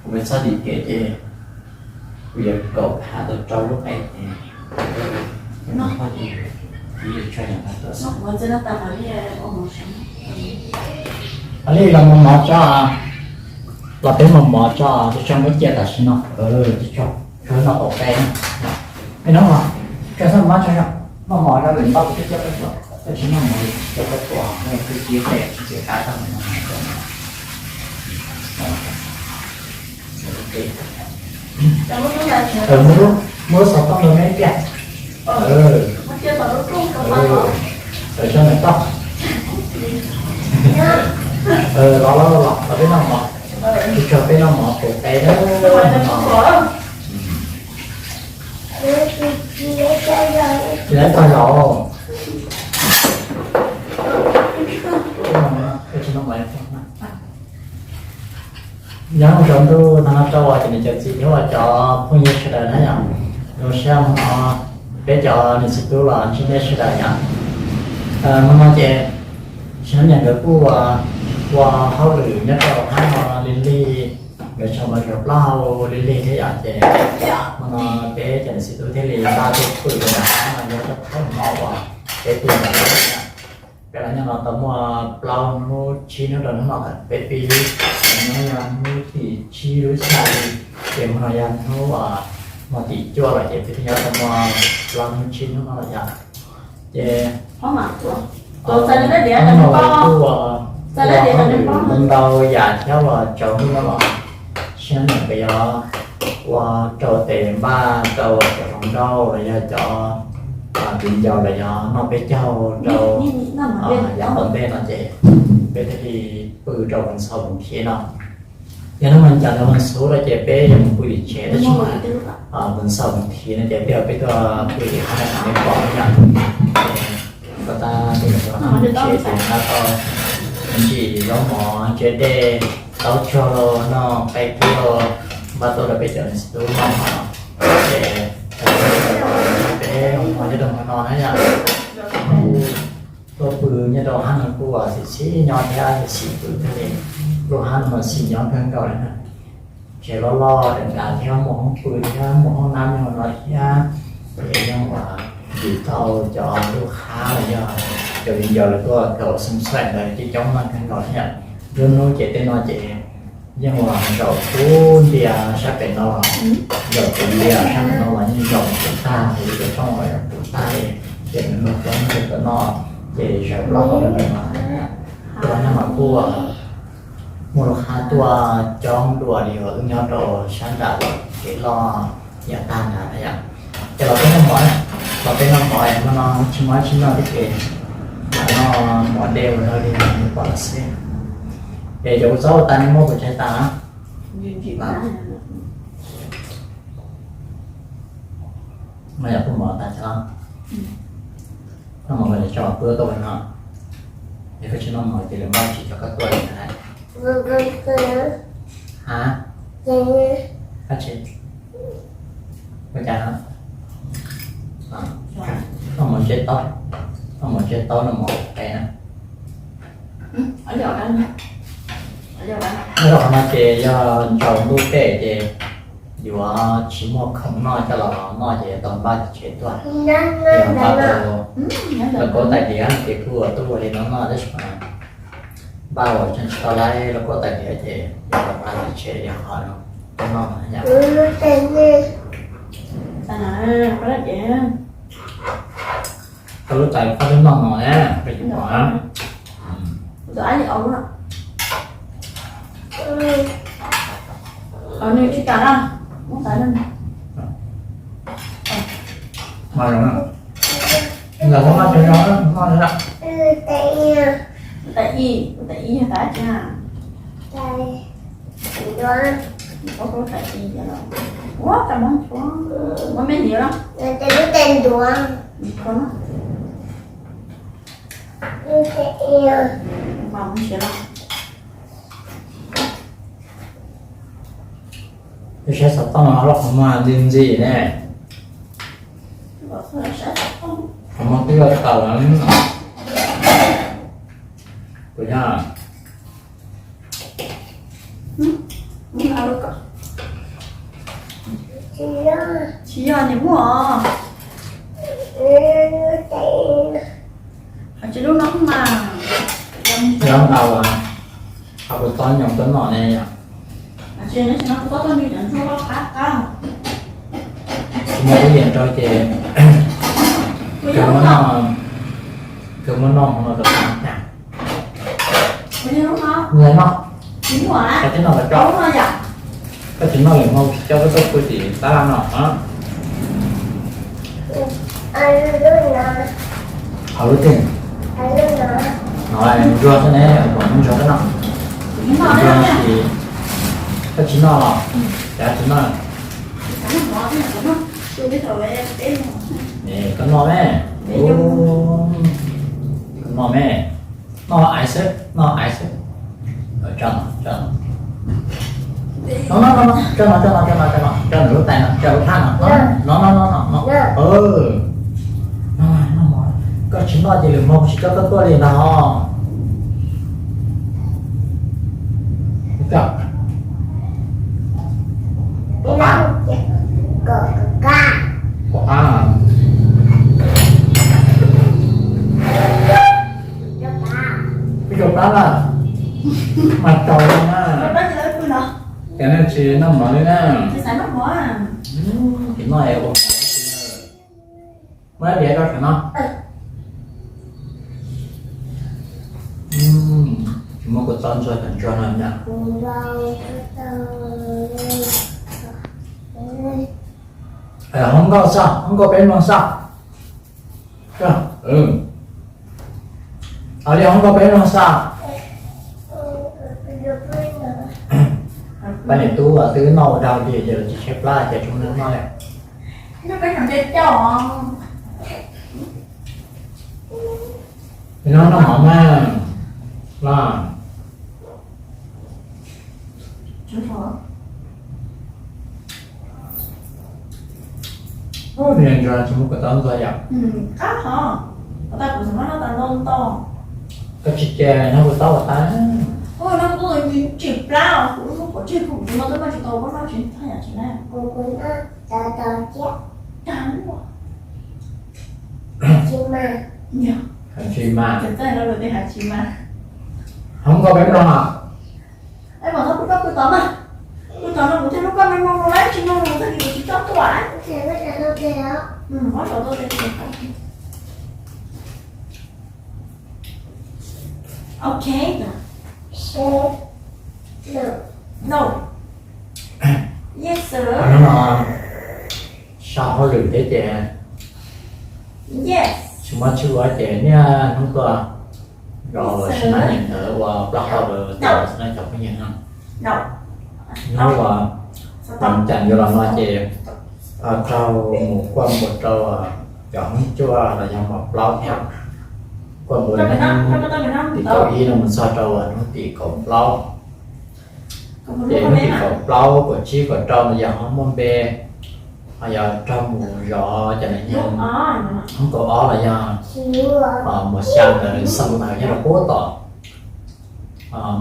Kuv me txoj tim kev ces kuv yuav kaum phav tau rau lub qe ces no, li los mos mos tso, los peb mos mos tso, tsis tshua muab cia tam sim no, tsis tshua, tsuas no qaum qe. Ej no mas, tsuas xab mab tso, mos mos rau lwm ntau kuv twb coj koj tuaj, koj tsis mos mos coj koj tuaj, kwv tsis qe tsis txiv qab tag. Muab lub xov tooj rau neb tiag. Tawm tso nws toj. Los los los los peb noj mov, tsis tshua peb noj mov pem qe na. Tsis tau zaum. Nyob zoo ntuj tag no rau cov niam cov txiv thiab cov phooj ywg sawv daws na yom. Zoo siab hmo no peb cov niam txiv tub los ntsib nej sawv daws yom. Hmo no ces tsis no niam nkawd kuj ua hauj lwm nyob rau hab no li lig, nkawd tseem mus zov plaub hau li lig thiab yom, ces hmo no peb cov niam txiv tub thiaj li npaj tuaj pw rau hab no, yog rau hab no uas peb pw ntawd. Peb los nyob no tau muaj plaub hnub tsib hnub rau hnub no, peb pib, no yog hnub tim tsib lub xya li, ces hmo no yog hnub, hmo tim cuaj los ces peb twb nyob tau muaj plaub hnub tsib hnub no lawm yom. Ces kuj ua ntau yam thiab uas tsaus ntuj no los, sim no niam nkawd yuav ua rau tes npaj rau cov hluas nkauj los yog cov viv ncaus los yog noj peb caug rau yav tom ntej no ces peb thiaj li pw rau Ntxhov Mus Khiv no. Yog hnub no cas ntawd Mus Xub no ces peb yuav mus pw tim tsev tab sis mas Ntxhov Mus Khiv no ces peb yuav peb tuaj pw tim qhov no kom nej pom yom. Koj tab peb yuav tuaj pw tim tsev ces nqa tau ntsim zaub mov ntsia dej, taub tsuag los noj qe kub los npaj tuaj rau peb cov niam txiv tub noj no. Ces peb ua nyob rau hmo no na yom. Tuaj pw nyob rau hab no kuj xim xim nyob thiab xim pw thiaj li, lub hab no mas xim nyob kawg nkaus li na. Tsev loj loj deem nkav thiab muaj hoob pw thiab muaj hoob nab nyob no thiab. Ces yeej ua ntim tau cov lub hab los yog cov viv ncaus lawv tuaj kaum xeem xaim ntawd coob coob no kawg nkaus thiab. Lub hnub ces tej no ces yeej ua zaum kub ntias sab pem no los, zaum kub ntias sab pem no los yeej zaum kub tag li, cov roob los zaum kub tag li. Ces nws muaj coob ntias tom no ces zaum plaub hau no. Tuaj no mas kuj muaj lub hab tuaj coob dua li uas wb nyob rau sab nram kev loj yav tag nrad na yom. Ces los peb noj mov, los peb noj mov, hmo no tsis muaj dab tsi noj thiab ces lam noj mov dej ua dog dig li pom los xwb. Es cov kua txob ua tas nej muab kuv tseg tas na. No yog pub mov tas tso. Noj mov mas tso pub tuaj no. Es koj tsis noj mov ces lawv npaj tsis coj koj tuaj li na. Ha? Dab tsi? Ua cas no? Noj mov ntseb taub, noj mov ntseb taub noj mov qe na. Nyob rau qhov no ces yog ntsaus ntuj tej ces yuav tsis muaj khoom noj coj los noj ces yuav tau npaj tim tsev tuaj. Yog npaj tau lauj kaub tais diav ces kuj ua tuaj ua li no noj tab sis mas npaj uas tseem tsis tau laib lauj kaub tais diav ces yuav tau npaj tim tsev li qhov no tuaj noj no yom. Koj lub tais koj twb noj no na, koj tsis pom na. Mas zoo na. Los muab noj tso zoo na, noj na. Tais ib, tais ib yog tais tsi? Ua tais ib los, ua tais Hmoob tshuav, muab me ntiav los. Tais ntuav. Mas muab siav los. Saib xov tooj no lub qhov muag ntxim ntxim ne. Qhov muag twb yuav tawm lawm. Kuv yog Tsis yog niam muaj os. Hais tsis lub no mas. Nyob ntau, ho kuv txob nyoos tuaj noj ne yom. Tsis muaj lub yees rau ces kawg muab noj, kawg muab noj hmo no rau tag. Nyias noj, koj tsis noj los coj, koj tsis noj lwm hmo tsis coj koj tuaj pw tim tab laj no. Hauv lub twg? No ntsuag xwb ne, kom ntsuag xwb no. Ntsuag no ces koj tsis noj los, cas tsis noj? Koj noj me, koj noj me, noj aiv xwb, noj aiv xwb. Tso no, tso no, tso no, tso no, tso no, tso no, tso nws lub tais no, tso lub thaj no, no no no no no. Koj tsis noj ces lwm hmo kuv tsis coj koj tuaj li ntag os. Kaum qab, kaum qab, peb caug pab na, mas tau na. Ces nej tsis noj mov li na. Tsis noj es ua muab tiav rau saum no. Tsis muaj kua txob ntsuag cov ntsuag no na. Hoob nkauj xwb, hoob nkauj peb mloog xwb. Li hoob nkauj peb mloog xwb. Pab niam tub twb noj ua dau li ces lawv tsis tshaib plab ces tsis muaj neeg noj li. Noj mov mas los. Ub, nws ntsuag tsis muaj kua txob ntxuag yom. Koj tsis ces nyob kua txob ua tag. Tsis mas. Hoob nkauj peb mloog. Ok. No. Yes sir. Sau hauj lwm thiab ces. Yes. Tsis muaj tshwj ua ces niaj hnub tuaj rau sib nab nyeem ntawv ua plaub hau rau tau sib nab cov phooj ywg no. Hnub uas Vam Cas yuav los no ces raug mus kuaj npua rau cov hoob cuaj los yog mos plaub thiab. Kuaj npua hnub tim kaum ib no mus txog rau hnub tim kaum plaub. Ces hnub tim kaum plaub, kaum tsib, kaum rau no yog ho muaj npe, ho yog raug mus zov cov neeg nyoog hnub kaum ob los yog mos xya ntawd xaus ntawd nyob rau puag tom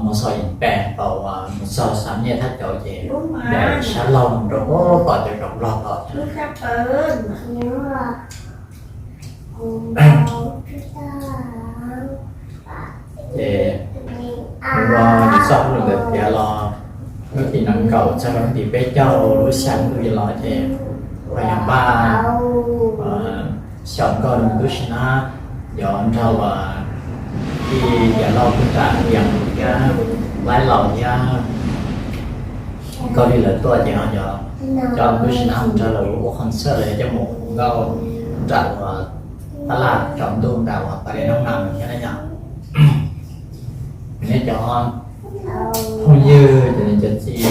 mos xos ib pes tau mus txog Xam Nyej Thab Cauv ces daim sab laug rau puag tom cov zos Nplog tom. Ces ua txoj hauj lwm ntawd tiav los hnub tim nees nkaum txog rau hnub tim peb caug lub xya ntuj los ces ho yog npaj xyaum nkauj rau tus tub Sim Nab, yog nrog uas tij Yam Lauj Phooj Ram Yees thiab Laib Laus thiab Nkauj Lig lawv tuaj ces ho yog coj tus tub Sim Nab mus nrog lawv ua concert los yog coj mus nkauj nram uas tab laj tsaus ntuj nram uas pas dej Nab Nas thiab na yom. Nej cov phooj ywg, cov niam cov txiv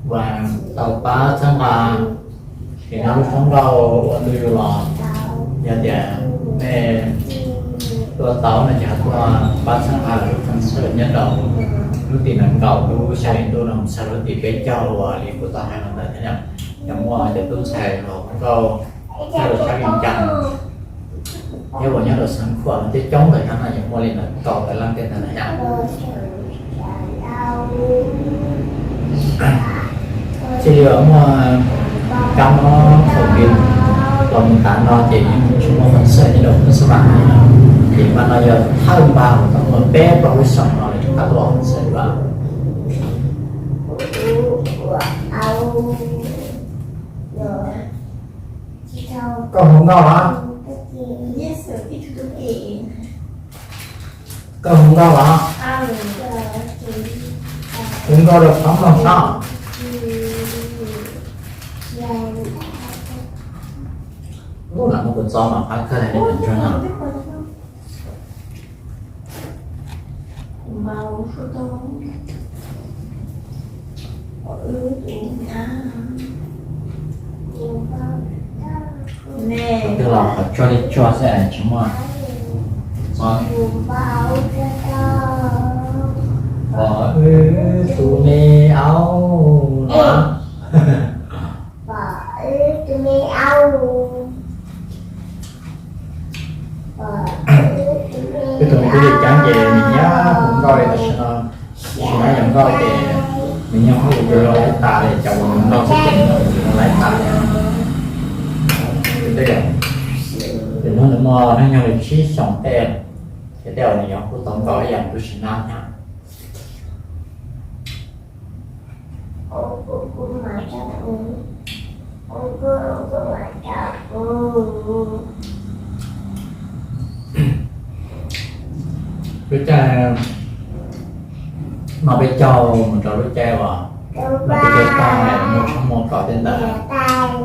uas tau pab txhawb nqa Sim Nab lub koob nkauj ua ntu zus los, yog tias nej tuaj tau no ces ho tuaj pab txhawb nqa lub concert nyob rau lub tim nees nkaum lub xya hli ntuj no mus txog lub tim peb caug uas li kuv tau hais los ntawd thiab. Yog muaj cov tub ntxhais los nkauj nyob rau sab Vias Cas thiab uas nyob rau Xeev Khuam no coob coob ntawm no no yuav muaj li ntawd nkaus tau laj ntiaj teb ntawd na yom. Thiaj li muaj Kab mob covid los mus tav no ces yeej tsis muaj qhov txhawj nyob rau Christmas no. Ces npaj no yog thawj npaj uas tau muaj peb plaub lub xyoo no lawv tsis pab tuaj qhov txhawj dua. Koj hu nkauj los? Koj hu nkauj los? Hu nkauj rau qhov mloog saib. Lam muab kuv txob mas qab kawg li ntsuag no. Qhov twg los qhov tsuag li tsuag xwb tsis muaj txob. Pom wb tus me aub no. Pom wb tus me aub. Wb tus me tub Lis Ceeb ces nws nyiam hu nkauj li tam sim no. Tam sim no yog nkauj ces nws nyiam hu tus zoo laiv tas li, cov uas mus nkauj xwb ces nws zoo laiv tas li. Ces hnub nws muaj hnub nyoog li tsib xyoos tej, ces tej zaum nws yuav hu tau nkauj ib yam ntu sim no thiab. Lub caij no peb caug mus rau lub caij uas no peb caug tag muaj tshoob muaj kos tej ntawd,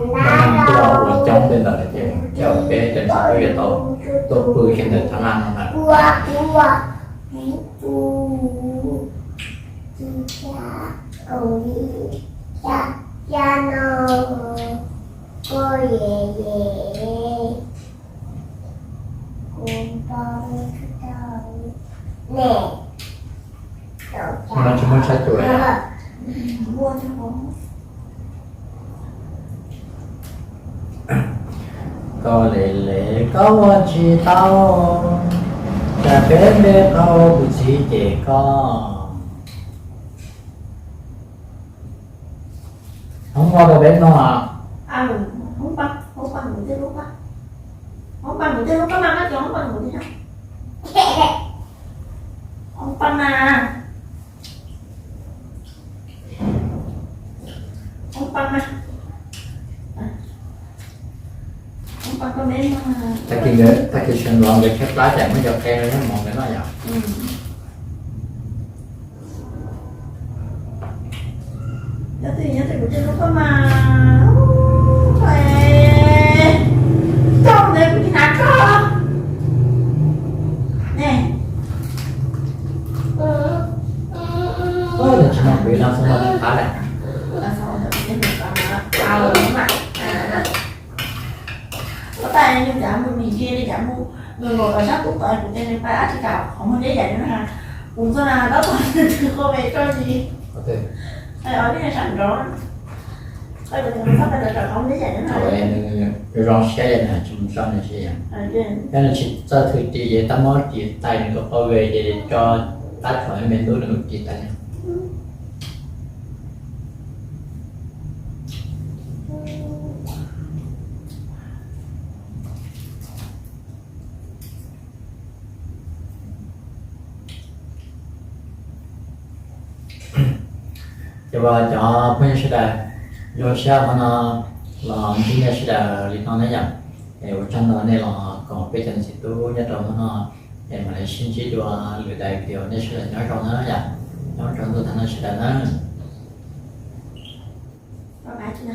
muaj neeg tuaj ua coob tej ntawd ces caij peb cov ntxhais twb yuav tau tuaj pw kiag ntawm thaj laj no lawm. Ua no tsis muaj tshaj cuam li. Koj le le koj ua tsis tau, cas peb npe qau kuv txiv cem koj. Hoob npaj rau peb noj. Hoob npaj, hoob npaj mus tej lub pab, hoob npaj mus tej lub pab mas, hoob npaj mus tej lub, hoob npaj mas, hoob npaj mas, hoob npaj koj me. Tag kis nkawd, tag kis sawv ntxov nkawd tshaib plab ces muab cov qe no nyob mov nkawd noj yom. Nyob twj ywm nyob twj ywm kuv tej lub pab mas, koj ntawd kuv tsis hnav koj ne. Ua tsis no kuv ib leeg xwb no qab lawm. Ua tas nyuj cav mus nim ntsia li cav mus nkaus nkaus tom sab tub tod kuv tias nws pais dab tsi kam qhov muag deb yam li no na. Kuv txoj na tab tom nws twb qhov ve tso yis. Os, nej sab nrov. Nws zoo siab li nws tsis mus tso nws tsis yam. Yog nws tsis txawj thwm ris ces tab mob ris tais nws kom qhov ve ces tso tab tsuam me ntub nws ris tais li. Ces cov phooj ywg sawv daws, zoo siab hmo no los ntsib nej sawv daws li no na yom. Es ua tsaug ntau nej los koom peb cov ntxhais tub nyob rau hmo no, es mam li sib ntsib dua lwm daim video, nej sawv daws nyob zoo na yom. Nyob zoo ntuj tag no sawv daws na.